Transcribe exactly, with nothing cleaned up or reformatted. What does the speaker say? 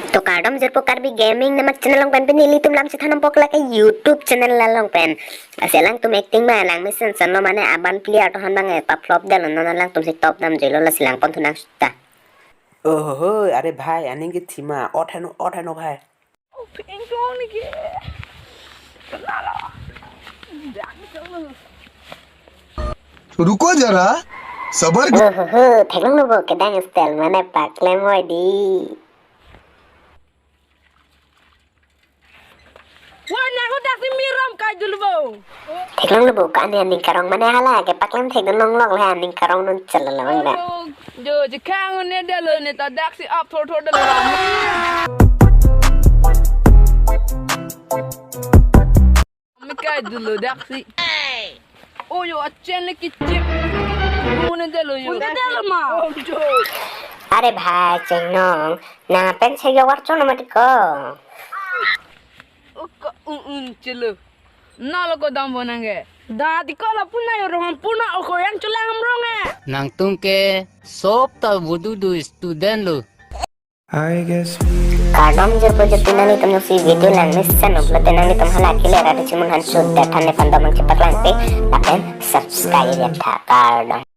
To kardom jirpo Karbi Gaming nama channel along pen, pini ilitum lam chethan nangpo ke lake YouTube channel along pen. Lasi alangtum acting ma lang mesen senlo, mane aban player to han bang e pa-flop detlo, non alangtum si top dam juilo, lasi lang pon thu nang ta. Oho, are bhai, aning kethima, ot heno, ot heno bhai. रुको जरा, सबर करो। Oho, theklonglo bo, kedang style mane paklem hoi di. Wah, nang udah si miram kai dulu bo. Theklonglo bo, ka ani aning karong mane hala kepaklem thekdun longlok le, aning karong non chala labang da. Jo, jo, jekang ne dalo ne ta daksi up thor thor dalo. Mi kai dulu daksi. Oh yo, achen le kichip. Mo ne dalo yo. Mo ne dalo ma. Oh, jo. Are bhai Chengnong, nang pen se yo war chon mati ko. Oko un un chelo. Nalo ko dam bo nang ke. Da di ko la puna yo rong puna oko yang chula ham rong e. Nangtum ke sop ta vudu du student lo. I guess we Kardom jirpo jepin nanglitum si video lang mesen upload te, nanglitum hala kile rati chimun han chut de than ne pandom ang chipak lang te, lapen subscribe ya tha, kardom.